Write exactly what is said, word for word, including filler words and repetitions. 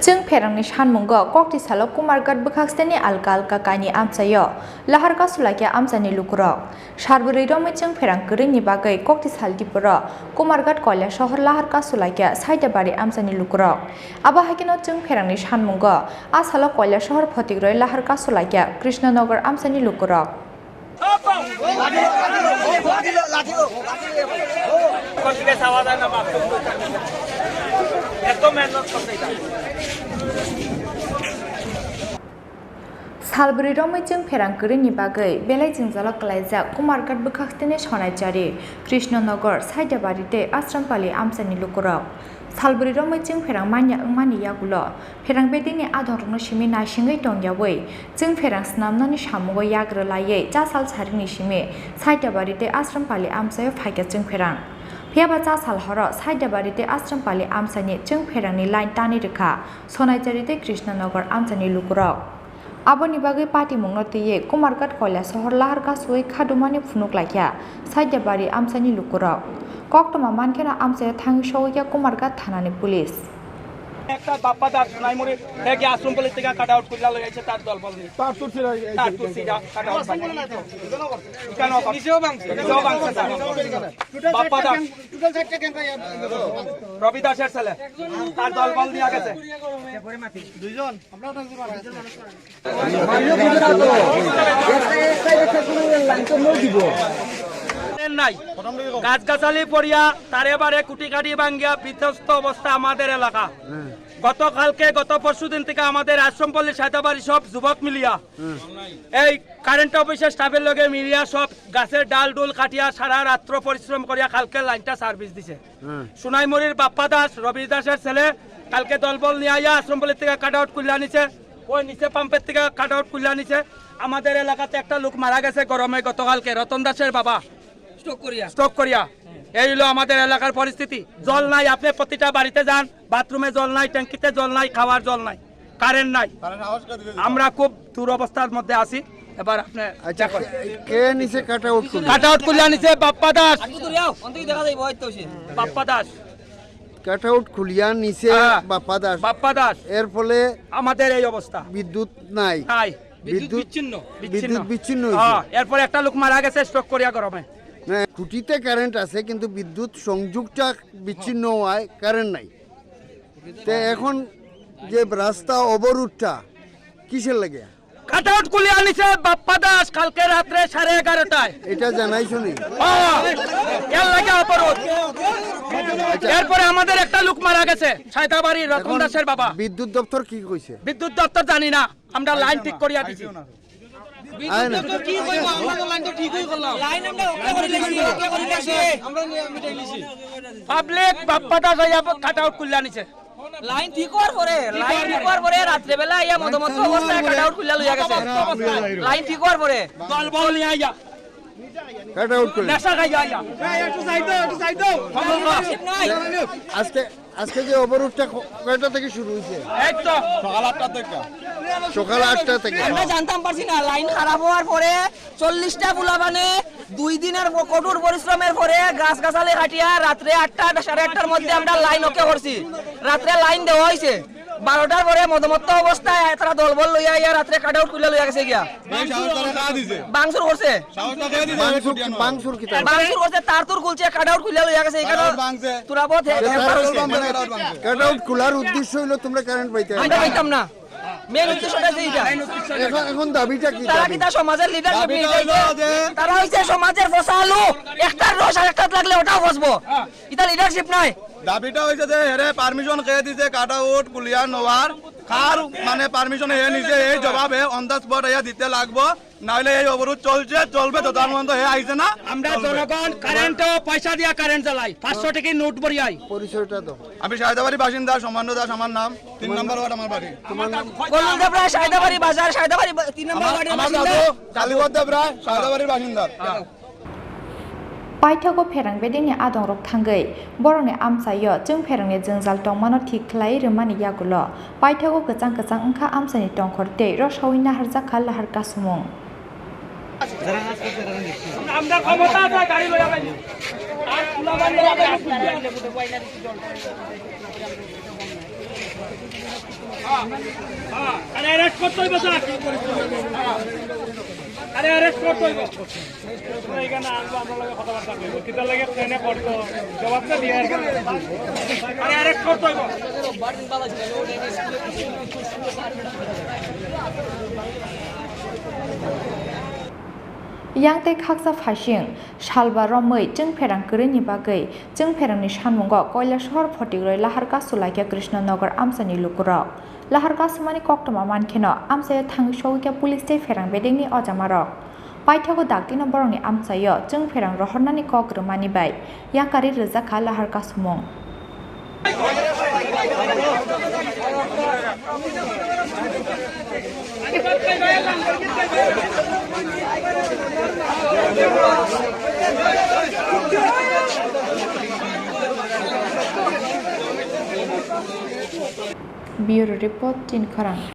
Chwng pherangni sanmungo kokti salo Kumarghat bwkhaksteni alka alka kainwi amchaio lahar kasulaikha amchaini lukurok. Salbwrwi romwi chwng pherang kwrwini bagwi kokti sal diporo Kumarghat Koilasohor lahar kasulaikha Saitabari amchaini lukurok. Abo haikheno chwng pherangni sanmungo a salo Koilasohor Photikroi lahar kasulaikha Krishnanagar amchaini lukurok. Salbwrwi romwi chwng pherang kwrwini bagwi belai jwngjalo kwlaijak Kumarghat bwkhaksteni Sonaijari, Krishnanagar, Saitabari tei Ashrampali amchaini lukurok. Salbwrwi romwi chwng pherang manya wngmani yagulo pherang bedekni adongrokno simi naisingwi tongyawi chwng pherang snamnani samungo yagrwlaiwi cha sal sarini simi Saitabari tei Ashrampali amchaio phaikha chwng pherang. Phiyaba cha sal horo Saitabari tei Ashrampali amchaini chwng pherangni line tanwi rwkha Sonaijari tei Krishnanagar amchaini lukurok. Aboni bagwi patimungno twiwi Kumarghat Koilasohor lahar kasui khadumani phunuk laikha Saitabari amchaini lukurok. Koktwma mankheno amchaio thangwi sogwikha Kumarghat thanani police. একটা বাপ্পা দাস সোনাইমুড়ি থেকে আশ্রম পল্লী থেকে cut out করিয়া লই আইছে তার দলবল নিয়ে। তার তো ছিল এই তার তো সিধা কাট আউট। কেন? নিজেও ভাঙছে। নিজেও ভাঙছে স্যার। বাপ্পা দাস। রবি দাসের ছেলে। তার দলবল নিয়ে গেছে। দুইজন। নাই। গাছগাছালি পড়িয়া তারে বারে কুটি কাটি ভাঙ্গিয়া বিধ্বস্ত অবস্থা আমাদের এলাকা। গতকালকে, গত পরশু দিন থেকে আমাদের আশ্রমপল্লী সাদাবাড়ি সব যুবক মিলিয়া এই কারেন্ট অফিসের স্টাফের লগে মিলিয়া সব গাছের ডাল ডুল কাটিয়া সারা রাত্র পরিশ্রম করিয়া কালকে লাইনটা সার্ভিস দিছে। সোনাইমুড়ির বাপ্পা দাস, রবি দাসের ছেলে, কালকে দলবল নিয়ে আইয়া আশ্রমপল্লী থেকে কাট আউট খুলে আনিছে। ওই নিচে পাম্পের থেকে কাট আউট খুলে আনিছে। আমাদের এলাকাতে একটা লোক মারা গেছে গরমে গতকালকে, রতন দাসের বাবা। স্ট্রোক করিয়া। স্ট্রোক করিয়া। এই হলো আমাদের এলাকার পরিস্থিতি। জল নাই, আপনি প্রতিটা বাড়িতে যান, বাথরুমে জল নাই, ট্যাঙ্কিতে জল নাই, খাওয়ার জল নাই, কারেন্ট নাই। আমরা খুব দুরবস্থার মধ্যে আছি। এবার আপনি আচ্ছা, দেখুন। কে, কে নিছে কাট আউট খুলে? কাট আউট খুলে আনিছে বাপ্পা দাস। বাপ্পা দাস। কাট আউট খুলিয়া নিছে হ্যাঁ। বাপ্পা দাস। বাপ্পা দাস। এর ফলে আমাদের এই অবস্থা। বিদ্যুৎ নাই। নাই। বিদ্যুৎ বিদ্যুৎ, বিচ্ছিন্ন। বিদ্যুৎ বিচ্ছিন্ন। বিচ্ছিন্ন হয়েছে। হ্যাঁ, এরপরে একটা লোক মারা গেছে স্ট্রোক করিয়া গরমে। না, খুঁটিতে কারেন্ট আছে, কিন্তু বিদ্যুৎ সংযোগটা বিচ্ছিন্ন হওয়ায় কারেন্ট নাই। তো এখন যে রাস্তা অবরোধটা কিসের লাগে? কাট আউট খুলে আনিছে বাপ্পা দাস কালকে রাত্রে সাড়ে এগারোটায়। এটা জানাইছো নি? হ্যাঁ, এর লাগে অবরোধ। আচ্ছা। এরপরে আমাদের একটা লোক মারা গেছে, সায়দাবাড়ি রতন এখন দাসের বাবা। বিদ্যুৎ দপ্তর কি কইছে? বিদ্যুৎ দপ্তর জানি না, আমরা লাইন ঠিক করিয়া দিছি। আয় না। বিদ্যুৎ দপ্তর কি কইবো? আমরা তো লাইন তো ঠিকই করলাম। লাইন আমরা ওকে করে দিছি, ওকে করে দিছি। আমরা নিয়ে মিটাই নিছি। পাবলিক বাপ্পা দাস আইয়া কাট আউট খুলে আনিছে। লাইন ঠিক হওয়ার পরে, লাইন ঠিক হওয়ার পরে রাত্রেবেলা আইয়া মদমত্ত অবস্থায় কাট আউট খুলে লইয়া গেছে। লাইন ঠিক হওয়ার পরে। দল বল নিয়ে আইয়া। কাট আউট খুলে। নেশা খাইয়া আইয়া। এই, একটু সাইড দাও, একটু সাইড দাও। আজকে, আজকে যে অবরোধটা ক-, কয়টা থেকে শুরু হয়েছে? এই তো। সকাল আটটা থেকে। সকাল আটটা থেকে। আমরা জানতাম পারছি না, লাইন খারাপ হওয়ার পরে চল্লিশটা পোলাপানে দুই দিনের প-, কঠোর পরিশ্রমের পরে গাছ গাছালি কাটিয়া রাত্রে আটটা, সাড়ে আটটার মধ্যে আমরা লাইন ওকে করছি। রাত্রে লাইন দেওয়া হয়েছে। বারোটার পরে মদমত্ত অবস্থায় তারা দলবল লইয়া আইয়া রাত্রে কাট আউট খুলে লইয়া গেছে গিয়া। ভাই, সাহস তারা কারা দিছে? বাংসুর করছে। সাহস তারা কারা দিছে? বাংসুর, বাংসুর কি তার? বাংসুর করছে, তার তোর খুলছে, কাট আউট খুলে লইয়া গেছে। এখানে কাট আউট ভাঙছে। তোরা বহুত হে-, কাট আউট ভাঙছে, কাট আউট ভাঙছে। কাট আউট খোলার উদ্দেশ্য হইলো তোমরা কারেন্ট পাইতে আমরা না। পাইতাম না। মেন উদ্দেশ্যটা যে এটা। এখন, এখন দাবিটা কি? তারা দাবি? কিতা সমাজের লিডারশিপ দাবিটা নিতে হইলো চাইছে? যে তারা হইছে সমাজের ফসা আলু, একটার রস আর একটাত লাগলে ওটাও ফসবো। এটা লিডারশিপ নাই। দাবিটা হইছে যে হেরে পারমিশন কে দিছে কাট আউট কুলিয়া নোয়ার, কার মানে পারমিশন হে নিছে এই জবাব হে অন দ্য স্পট আইয়া দিতে লাগবো, নাইলে এই অবরোধ চলছে, চলবে যতক্ষণ পর্যন্ত হে আইছে না। আমরা চলবে। জনগণ কারেন্টও পয়সা দিয়া কারেন্ট জ্বালাই, পাঁচশো টাকা নোট ভরি আই। পরিচয়টা দাও। আমি সায়দাবাড়ি বাসিন্দা সম্মান দাস আমার নাম, তিন নম্বর ওয়ার্ড আমার বাড়ি। তোমার নাম? গোলুল দেবরা, সায়দাবাড়ি বাজার, সায়দাবাড়ি বা-, তিন নম্বর আমার, ওয়ার্ডের আমার বাসিন্দা। দাদু কালীপদ দেবরা, সায়দাবাড়ির বাসিন্দা। Paithago pherang bedengni adongrok thangwi borokni amchaio chwng pherangni jwngjal tongmano thik khlai rwmani yagulo paithago kwchang kwchang wngkha amchaini tongkhor tei rosaui naharjak kha lahar kasumung. আমরা ক্ষমতা আছে, গাড়ি লইয়া যাই। আর তুলা বাড়ি লইয়া যাই। আরে অ্যারেস্ট করতে হইব স্যার। আরে অ্যারেস্ট করতে হইব। আমরা এখানে আনবো, আমরা লগে কথাবার্তা বলবো। কিতার লাগে ট্রেনে পড়তো? জবাবটা দিয়ে আর কি। আরে অ্যারেস্ট করতে হইব। Yang tei khaksa phaising, salba romwi chwngpherang kwrwini bagwi chwngpherangni sanmungo Koilasahar Photikroi Lahar Kasu laikha Krishnanagar amchaini lukurok. Lahar kasumani koktwma mankheno amchaio thangwi sogwikha police tei pherang bedekni ojamarok. Paithago daktino borokni amchaio chwngpherang rohornani kok rwmani bai yakari rwjakha lahar kasumung. Bureau Report, Tin Khorang.